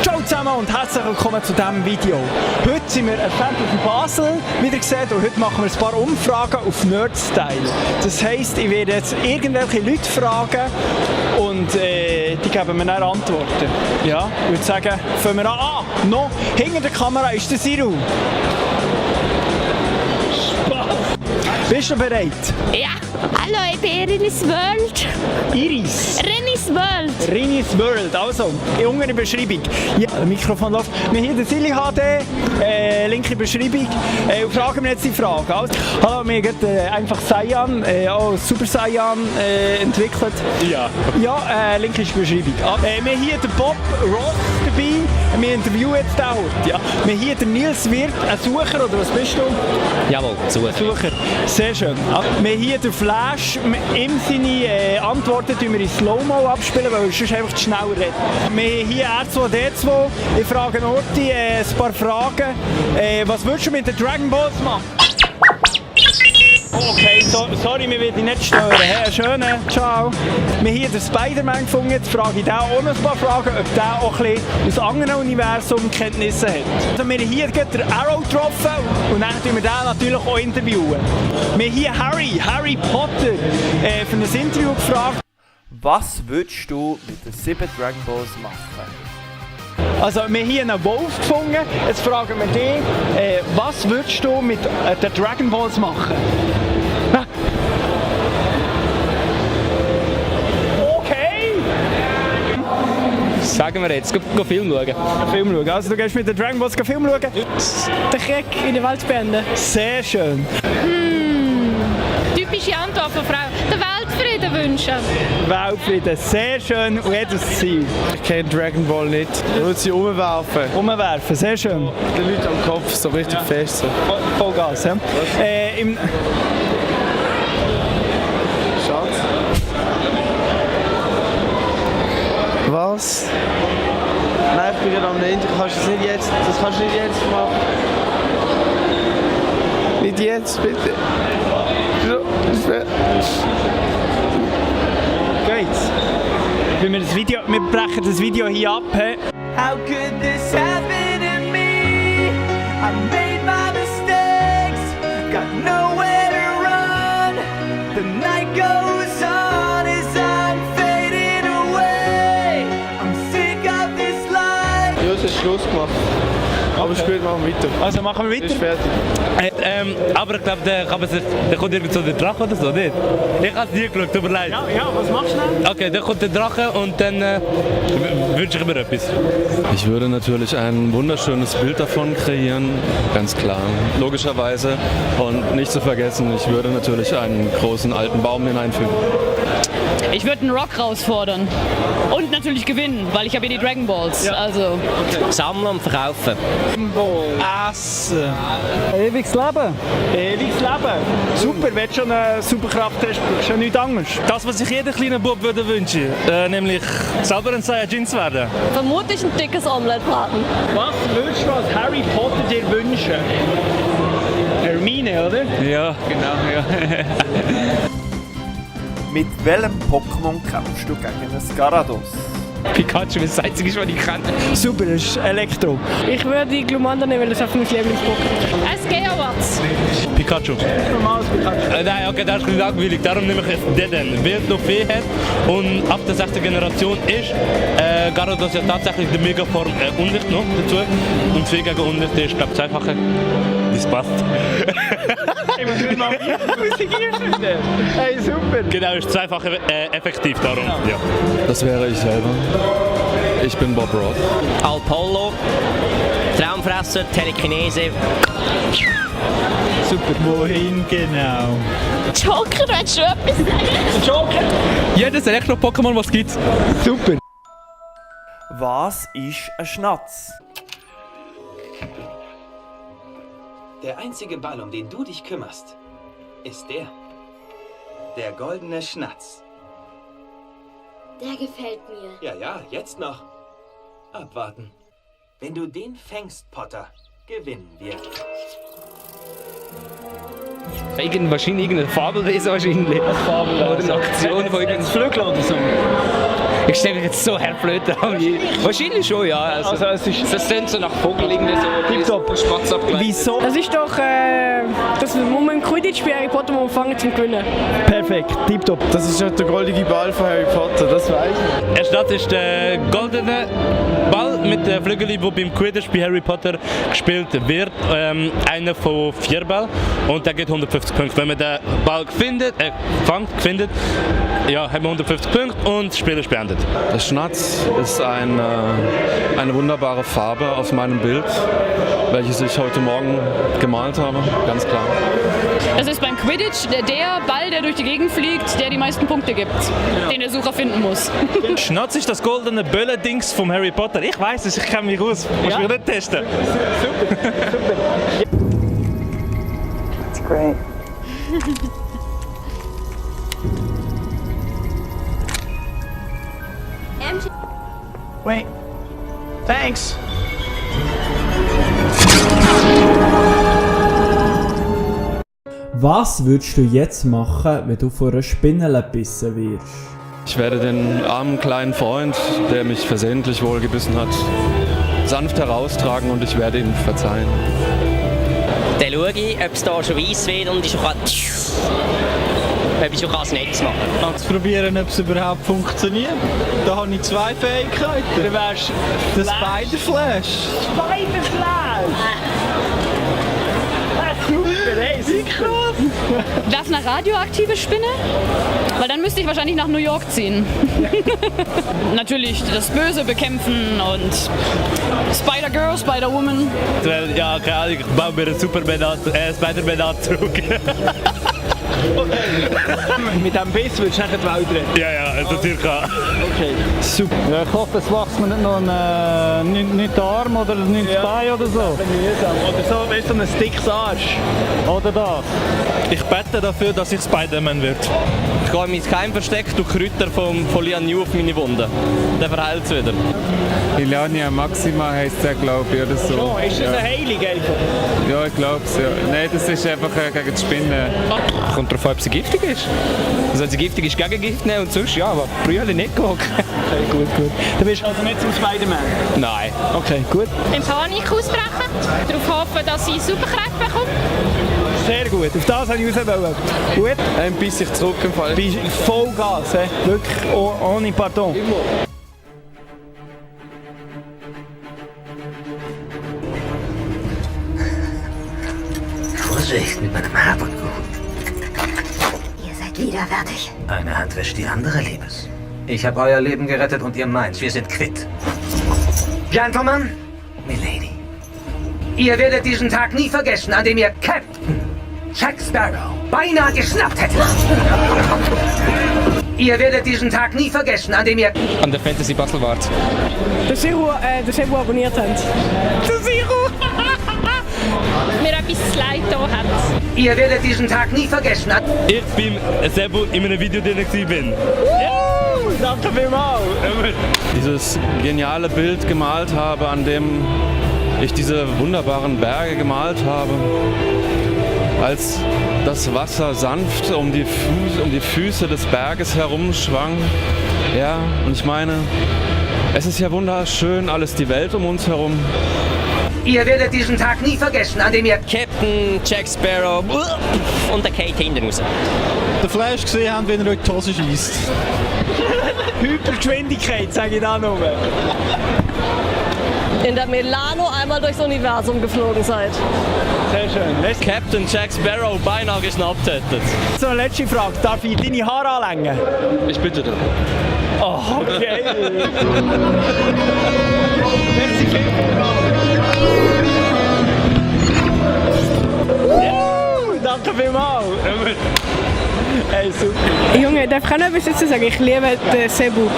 Ciao zusammen und herzlich willkommen zu diesem Video. Heute sind wir ein Fantasy Basel wieder gesehen und heute machen wir ein paar Umfragen auf Nerd-Style. Das heisst, ich werde jetzt irgendwelche Leute fragen und die geben mir dann Antworten. Ja, ich würde sagen, fangen wir an. Ah, noch hinter der Kamera ist der Siru. Spaß! Bist du bereit? Ja, hallo, ich bin Rinis World. Iris. Rinis World. Rinis World, also, in unserer Beschreibung. Ja, das Mikrofon läuft. Wir haben hier den Silly HD, Link in der Beschreibung. Und fragen wir jetzt die Frage. Also, hallo, wir haben einfach Saiyan, auch Super Saiyan entwickelt. Ja. Ja, Link in der Beschreibung. Wir haben hier den Bob Ross dabei. Wir interviewen jetzt den heute. Ja. Wir haben hier den Nils Wirth, ein Sucher, oder was bist du? Jawohl, Sucher. Sehr schön. Wir haben hier den Flash. Ihm seine Antworten tun wir in Slow-Mo abspielen, weil er sonst einfach zu schnell redet. Wir haben hier R2-D2. Ich frage Orti ein paar Fragen. Was würdest du mit den Dragon Balls machen? Okay, sorry, wir werden dich nicht stören. Hey, schön, ciao. Wir haben hier den Spider-Man gefunden. Jetzt frage ich den auch noch ein paar Fragen, ob der auch ein bisschen aus anderen Universen Kenntnisse hat. Also wir haben hier den Arrow getroffen und dann interviewen wir den natürlich auch interviewen. Wir haben hier Harry Potter, für ein Interview gefragt. Was würdest du mit den 7 Dragon Balls machen? Also, wir haben hier einen Wolf gefunden. Jetzt fragen wir dich, was würdest du mit den Dragon Balls machen? Okay! Sagen wir jetzt, go Film schauen. Film schauen. Also, du gehst mit den Dragon Balls Film schauen? Den Krieg in der Welt beenden. Sehr schön. Typische Antwort von Frau. Den Weltfrieden wünschen. Weltfrieden, sehr schön und jedes Ziel. Ich kenne Dragon Ball nicht. Ich würde sie umwerfen. Umwerfen, sehr schön. Die Leute am Kopf so richtig fest. So. Vollgas, ja? Schatz. Was? Nein, ich bin gerade am Ende. Das kannst du nicht jetzt machen. Nicht jetzt, bitte. Geht's? Wir brechen das Video hier ab. How could this happen to me? I made my mistakes, got nowhere to run. The night goes on as I'm fading away. I'm sick of this life. Ja, es ist Schluss gemacht. Aber es geht, machen wir weiter. Also machen wir weiter? Ist fertig. Aber ich glaube, der kommt irgendwie so der Drache oder so, nicht? Ich habe es nie geschaut, tut mir leid. Ja, was machst du denn? Okay, dann kommt der Drache und dann wünsche ich mir etwas. Ich würde natürlich ein wunderschönes Bild davon kreieren, ganz klar, logischerweise. Und nicht zu vergessen, ich würde natürlich einen großen alten Baum hineinfügen. Ich würde einen Rock herausfordern. Und natürlich gewinnen, weil ich habe hier die Dragon Balls. Ja. Also. Sammeln und verkaufen. Essen. Ewiges Leben. Ewiges Leben. Super, wenn du schon eine Superkraft hast, brauchst du ja nichts anderes. Das, was sich jeder kleine Bub würde wünschen, nämlich selber ein Saiyajin zu werden. Vermutlich ein dickes Omelette-Braten. Was würdest du als Harry Potter dir wünschen? Hermine, oder? Ja, genau, ja. Mit welchem Pokémon kämpfst du gegen einen Gyarados? Pikachu ist das einzige, was ich kenne. Super, das ist Elektro. Ich würde die Glumanda nehmen, weil das ist mein Lieblings-Pokémon. Es geht auch was. Pikachu. Normales Pikachu. Nein, okay, das ist ein bisschen langweilig. Darum nehme ich jetzt den. Weil es noch Fee hat und ab der 6. Generation ist Gyarados ja tatsächlich die Megaform Unlicht noch dazu. Und Fee gegen Unlicht ist, glaube ich, zweifache. Das passt. Ich muss nicht mal Musik einstellen. Hey, super. Genau, ist zweifach effektiv darum. Ja. Das wäre ich selber. Ich bin Bob Ross. Alpolo, Traumfresser, Telekinese. Super. Wohin genau? Joker, willst du etwas sagen? Joker? Jedes Elektro-Pokémon, was es gibt. Super. Was ist ein Schnatz? Der einzige Ball, um den du dich kümmerst, ist der. Der goldene Schnatz. Der gefällt mir. Ja, jetzt noch. Abwarten. Wenn du den fängst, Potter, gewinnen wir. Wahrscheinlich irgendein Fabelwesen wahrscheinlich. Oder eine Aktion von irgendeinem Flügel oder so. Ich stelle mich jetzt so blöd an. Wahrscheinlich schon, ja. Also das sind so nach Vogel irgendwie so. Tipptopp. Spatz abgeleitet. Wieso? Das ist doch das Moment Quidditch bei Harry Potter, wo wir fangen zum Gewinnen. Perfekt, tipptopp. Das ist ja der goldige Ball von Harry Potter, das weiß ich. Erstens ist der goldene Ball mit den Flügeln, der beim Quidditch bei Harry Potter gespielt wird, einer von 4 Bällen und der geht 150 Punkte. Wenn man den Ball findet, ja, hat man 150 Punkte und das Spiel ist beendet. Der Schnatz ist eine wunderbare Farbe auf meinem Bild, welches ich heute Morgen gemalt habe, ganz klar. Das ist beim Quidditch der Ball, der durch die Gegend fliegt, der die meisten Punkte gibt, den der Sucher finden muss. Schnatz ist das goldene Böllendings vom Harry Potter. Ich weiß es, ich kenne mich aus. Musst mich nicht testen. Super. That's great. Wait. Thanks. Was würdest du jetzt machen, wenn du von einer Spinne gebissen wirst? Ich werde den armen kleinen Freund, der mich versehentlich wohl gebissen hat, sanft heraustragen und ich werde ihm verzeihen. Dann schaue ich, ob es da schon weiss wird und ich schon das Netz machen kann. Zu probieren, ob es überhaupt funktioniert. Da habe ich 2 Fähigkeiten. Du wärst der Spider-Flash. Spider-Flash! Super, hey, sicher! Wäre es eine radioaktive Spinne? Weil dann müsste ich wahrscheinlich nach New York ziehen. Natürlich das Böse bekämpfen und Spider-Girl, Spider-Woman. Ja, keine Ahnung, ich baue mir einen Spider-Man-Anzug. Mit diesem Biss würdest du nachher die Welt retten? Ja, also circa. Okay, super. Ja, ich hoffe, es wächst mir nicht noch nicht der Arm oder nicht das Bein oder so. Oder so, weißt du, so ein dickes Arsch. Oder das. Ich bete dafür, dass ich Spider-Man werde. Ich gehe mein Keim versteckt durch Kräuter von Lian Yu auf meine Wunde. Dann verheilt es wieder. Ilania Maxima heisst der, glaube ich, oder so. Oh, ist das ein Heilig einfach? Ja, ich glaube es, ja. Nein, das ist einfach gegen die Spinnen. Kommt darauf an, ob sie giftig ist. Also wenn sie giftig ist, gegen Gift nehmen und sonst ja, aber Brühe nicht gucken. Okay, gut. Du bist also nicht zum Spider-Man? Nein. Okay, gut. In Panik ausbrechen, darauf hoffen, dass sie Superkräfte bekommt. Sehr gut, auf das wollte ich raus. Gut. Dann beiß ich zurück im Fall. Vollgas, wirklich ohne Pardon. Vorsicht mit meinem Habergut. Ihr seid widerwärtig. Eine Hand wäscht die andere, Liebes. Ich habe euer Leben gerettet und ihr meins. Wir sind quitt. Gentlemen, Milady, ihr werdet diesen Tag nie vergessen, an dem ihr Captain Jack Sparrow beinahe geschnappt hättet. Ihr werdet diesen Tag nie vergessen, an dem ihr... An der Fantasy Battle wart. Der Zero abonniert haben. Der Zero! Mir etwas leid da hat. Ihr werdet diesen Tag nie vergessen. Ich bin selber in einem Video drin bin. Danke vielmals! Dieses geniale Bild gemalt habe, an dem ich diese wunderbaren Berge gemalt habe, als das Wasser sanft um die Füße des Berges herumschwang. Ja, und ich meine, es ist ja wunderschön, alles die Welt um uns herum. Ihr werdet diesen Tag nie vergessen, an dem ihr... Captain Jack Sparrow und der Kate hinten raus. Den Flash gesehen haben, wenn er euch die Hose scheisst. Hypergeschwindigkeit, sage ich da nur. In der Milano einmal durchs Universum geflogen seid. Sehr schön. Captain Jack Sparrow beinahe geschnappt hättet. So, letzte Frage. Darf ich deine Haare anlängen? Ich bitte dich. Oh, okay. Merci vielmals. Danke vielmals. Hey, super. Junge, darf ich auch noch etwas dazu sagen? Ich liebe den Cebu.